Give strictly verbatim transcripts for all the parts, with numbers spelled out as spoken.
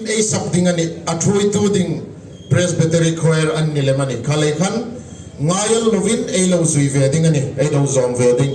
Ei sak ding a nih, a ṭhuoitu ding Presbytery Choir an ni lem a nih. Kha lei khan ngaina lovin ei lo zui ve ding a nih, ei lo zawm ve ding.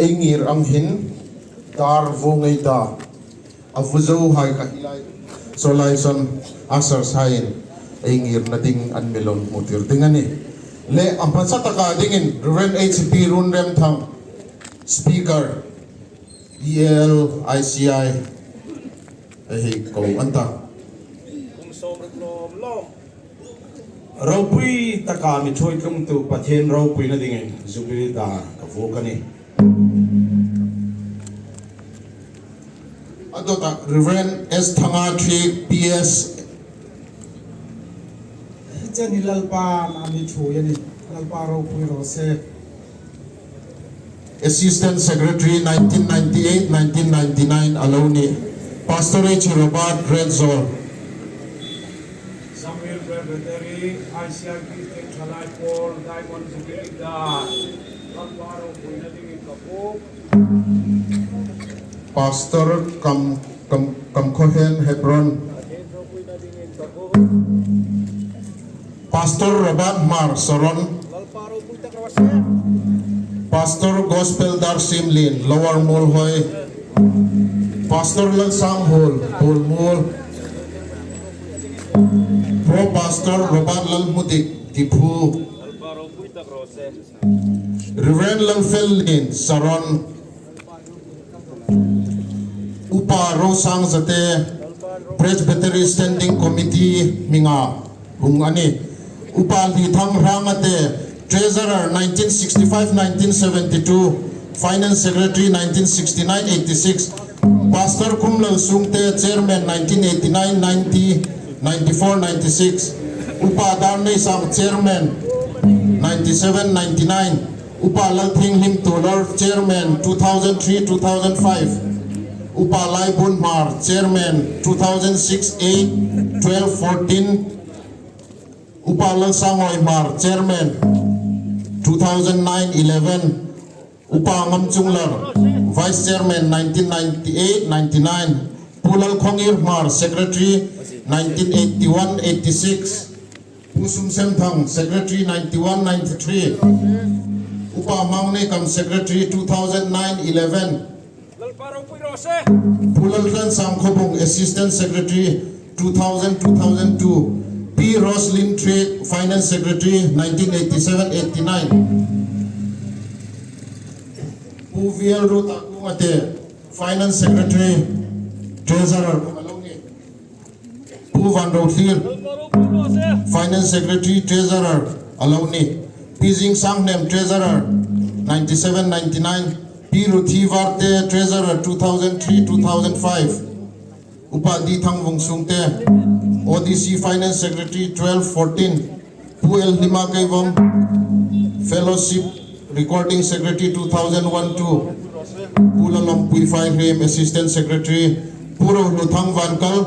Ei ngir ang hin dar vuong ei ta. A vuzo hai kha hi lai. Saw lai sawn ushers haiin ei ngirna ding an mi lo hmu tir ding a nih. Le a hmasa taka dingin Reverend H P Runremthang, Speaker, E L I C I, ei ko an ta. Kum sawm ruk lawm lawm. Ropui taka mi ṭhuoi tlungtu Pathien ropuina dingin Jubilee dar ka vuok a nih. A dawta Reverend S Thanga Thiek P S. Hi chen hi Lalpan a mi ṭhuoi a nih. Lalpa ropui raw se. Assistant Secretary nineteen ninety-eight, nineteen ninety-nine a lo nih. Pastor H Robert Redzol. Samuel Presbytery, I C I P State Thalai Pawl, Diamond Jubilee dar. Lalpa ropuina dingin ka vuok. Pastor Kam, Kam, Kamkhohen Hebron. Pastor Robert Hmar Saron. Pastor Gospel Dar Simlin, Lower Muolhoi. Pastor Lalsanghul, Paul Muol. Pro Pastor Robert Lalhmudik, Diphu. Reverend Lalfellin, Saron. Upa Rosangzate, Presbytery Standing Committee hminga hung a nih. Upa Lithang Rangate, Treasurer nineteen sixty-five nineteen seventy-two, Finance Secretary nineteen sixty-nine eighty-six, Pastor Khumlal Sungte, Chairman nineteen eighty-nine ninety, ninety-four ninety-six, Upa Darneisang, Chairman ninety-seven ninety-nine, Upa Lalthinghlim Tuolor, Chairman two thousand three two thousand five. Upa Laibun Hmar, Chairman two thousand six eight, twelve fourteen. Upa Lalsangoi Hmar, Chairman two thousand nine eleven. Upa Ngamchunglar, Vice Chairman nineteen ninety-eight ninety-nine. Pu Lalkhongir Hmar, Secretary nineteen eighty-one eighty-six. Pu Sumsemthang, Secretary ninety-one ninety-three. Upa Mangneikam, Secretary two thousand nine eleven. Pu Laltlansangkhobung, Assistant Secretary two thousand two thousand two. Pi Roslyn Thiek, Finance Secretary nineteen eighty-seven eighty-nine. Pu V L Rutakungate, Finance Secretary, Treasurer. Pu Vanrothlir, Finance Secretary, Treasurer a lo nih. Pi Zingsangnem, Treasurer, ninety-seven ninety-nine. Pi Ruthivarte, Treasurer, two thousand three two thousand five. Upa D Thangvungsungte, O D C Finance Secretary, twelve fourteen. Pu L Hlima Keivom, Fellowship Recording Secretary two thousand one two, Pu Lalawmpui Faihriem, Assistant Secretary, Pu Rohluthang Vankal,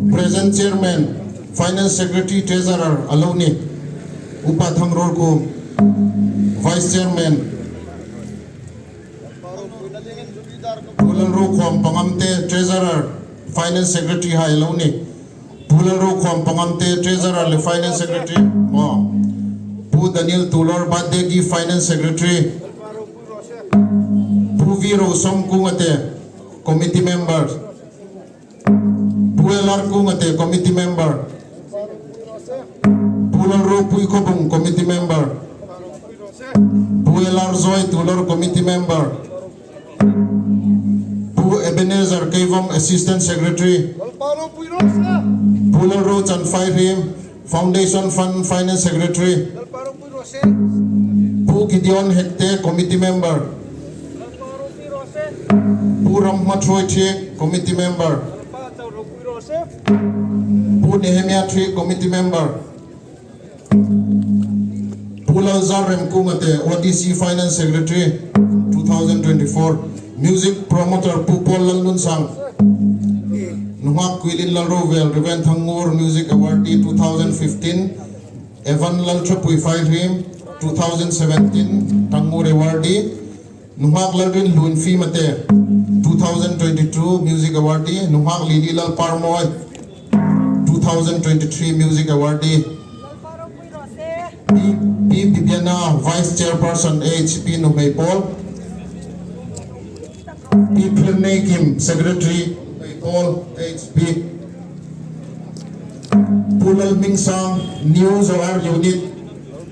present Chairman, Finance Secretary, Treasurer a lo nih. Upa Thangrorkum, Vice Chairman. Pu Lalrokhuam Pangamte, Treasurer, Finance Secretary hai lo nih. Pu Lalrokhuam Pangamte, Treasurer le Finance Secretary. Oh. Pu Daniel Tuolor Birthday Gift, Finance Secretary. Pu V Rosomkungate, Committee Member. Pu L R Kungate, Committee Member. Pu Lalropuikhobung, Committee Member. Pu L R Zoi Tuolor, Committee Member. Pu Ebenezer Keivom, Assistant Secretary. Pu Lalrochan Faihriem, Foundation Fund, Finance Secretary. Pu Gideon Hekte, Committee Member. Pu Ramhmathuoi Thiek, Committee Member. Pu Nehemiah Thiek, Committee Member. Pu Lalzarrem Kungate, O D C Finance Secretary, two thousand twenty-four. Music Promoter Pu Paul Lalnunsang. Nunghak Kuilin Lalrovel, Reverend Thangngur Music Awardee two thousand fifteen. Evan Lalthrapui Faihriem, two thousand seventeen, Thangngur Awardee. Nunghak Lalrinhlun Fimate, two thousand twenty-two Music Awardee. Nunghak Lili Lalparmoi, two thousand twenty-three Music Awardee. Pi, Pi Bibiana, Vice Chairperson A H P Nuhmei Pawl. Pi Phirneikim, Secretary, Paul H P. Pu Lalhmingsang, New Zoar Unit.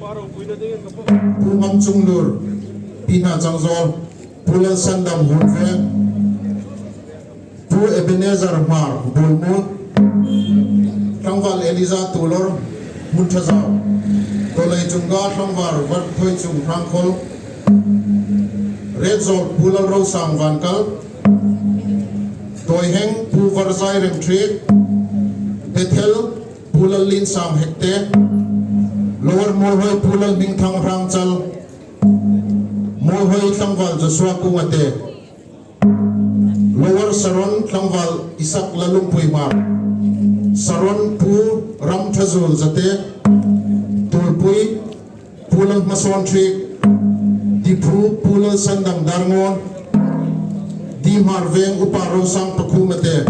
Pu Ngamchunglur, Pi Hnachangzawl. Pu Lalsandam, Hmunveng. Pu Ebenezer Hmar, Bulmul. Tlangval Eliza Tuolor, Hmunthazau. Tawlei Chunga, Tlangval Varthoichung, Hrangkhawl. Retzawl, Pu Lalrosang, Vankal. Toiheng, Pu Varzai, Remthriet. Bethel, Pu Lalliensang, Hekte. Lower Muolhoi, Pu Lalhmingthang, Hrangchal. Muolhoi, Tlangval Joshua Kungate. Lower Saron, Tlangval Isaac Lalungpui, Hmar. Saron, Pu Ramthazuol Zate. Tuolpui, Pu Lalhmasawn Thiek. Diphu, Pu Lalsandam Darngawn. Dihmar Veng, Upa Rosang Pakhumate.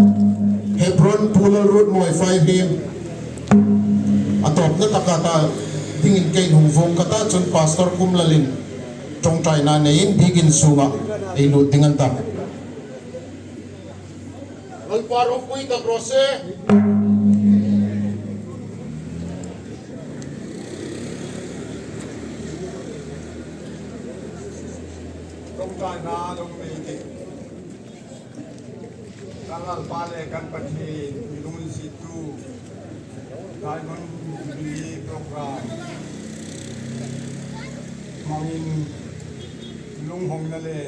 Hebron, Pu Lalrutmawi Faihriem. A tawpna taka ta dingin keiin hung vuong ka ta chun Pastor Kumlalin ṭawngṭaina neiin biekin sunga ei lut ding an ta. Lalpa ropui tak raw se. Ṭawngṭaina lo nei tih. Kan Lalpa le kan Pathien mi lunginsiettu Diamond Jubilee program hmangin lunghawngna le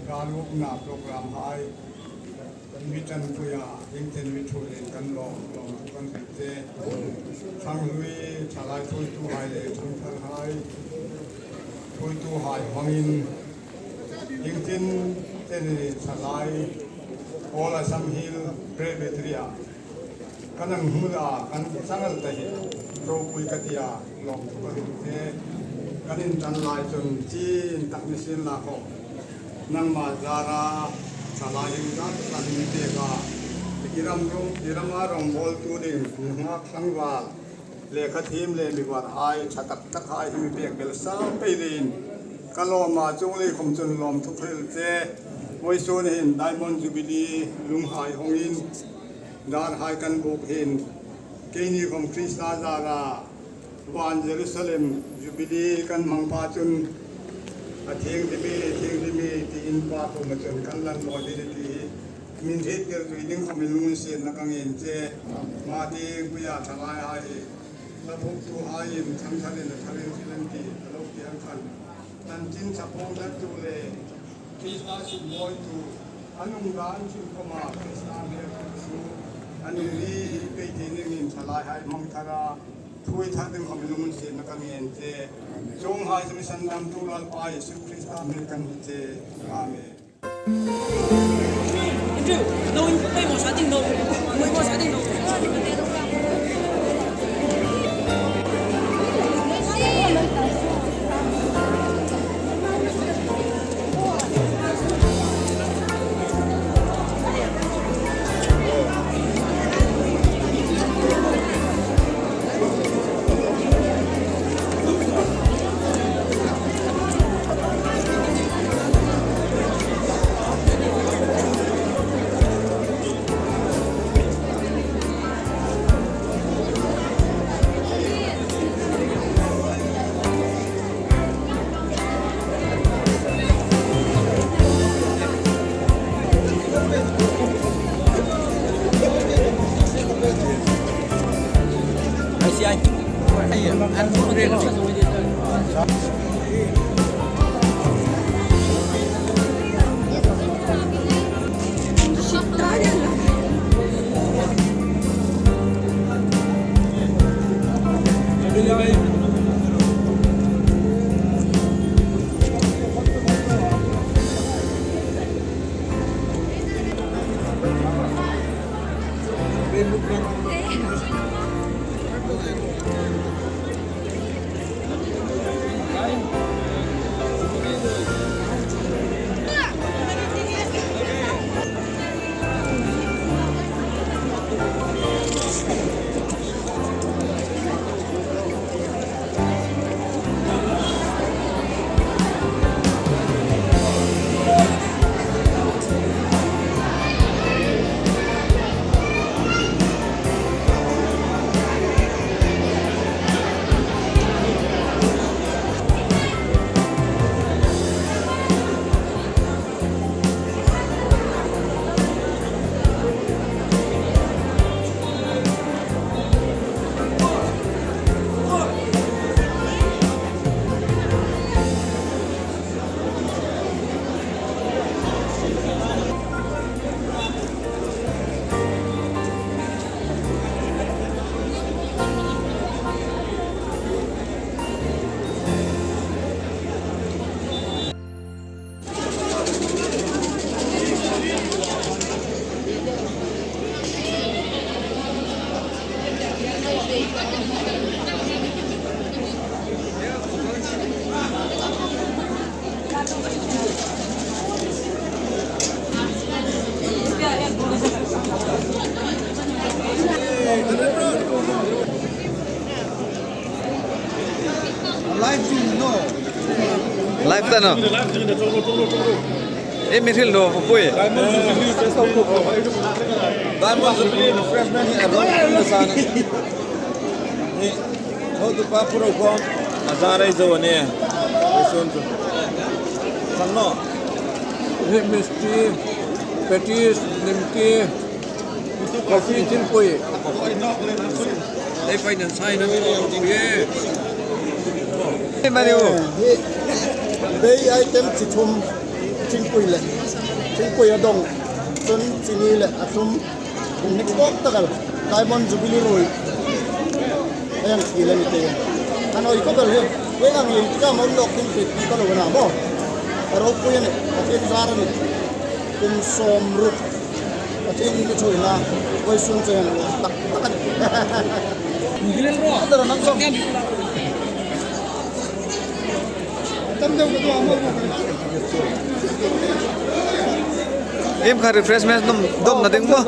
galukna program hai mi ṭanpuia, iengtin mi thu le kan lawm, lawm kan hril che. Thanghlui thalai thuoituhai le thangtharhai thuoituhai hmangin, iengtin teni thalai Paula Samhil Presbytery-a kan hang hmu a, kan chang el ta hi ropui ka tia lawmthu ka hril che. Kan inṭan lai chun chin tak ni sien la khawm, nangma zara thalai hring zat kan mi pek a, i ram rawng, i rama rawngbawltu ding nunghak tlangval, lekhathiem le mi varhai, ṭha tak takhai hi mi pek bel sa pei leiin ka lawm a, chuong lei khawm chun lawmthu ka hril che. Vawisun hin Diamond Jubilee lunghai hawngin darhai kan buk hin, keini khawm Krista zara van Jerusalem Jubilee kan hmang pha chun, a thienghlim e, thienghlim e tiin Pa kuoma chun kan lan mawi ding ti hi min hriettir zui ding khawm mi lunginsietna ka ngen che. Hma tieng puia thalaihai, hla phuktuhaiin thangtharin a tharin thil an ti a lo ti ang khan, an chin ṭha puong dangtu le Krista sukmawitu, a nung dan chin khawma Krista hmel su a nung ni hi pei ti ningin thalaihai hmang thara thui thar ding khawm lunginsietna ka ngen che. Chuonghai chu mi sandamtu Lalpa Isu Krista hmingin kan hni che. Amen. Live ta naw. Ei mi hril naw, Pu Pu. Diamond Jubilee refreshment hi a rawng a san. Ni, hotupa Pu Rokhawm a zâr ei zo a nih. Ei sun chu. Kan naw. Hi misti, patties, nimti, coffee, thingpui. Ei fai nan sai nan. Ei mani u. Hi bei item chi thum, thingpui le. Thingpui a dong. Chun chini le a thum. Kum ni bawk tak el. Diamond Jubilee ruoi. Ei ang thil a ni te. A nuoi khawp el hi. Ei ang lien tika mawm nawk ding ti ti ka lo na maw. A ropui a nih. A thil zâr a nih. Kum sawmruk. Pathien mi ṭhuoina, vawisun chen tak tak a nih. Dara nang sawm. Tam deuh ka duh a maw. Im kha refreshment dawm, dawmna ding maw.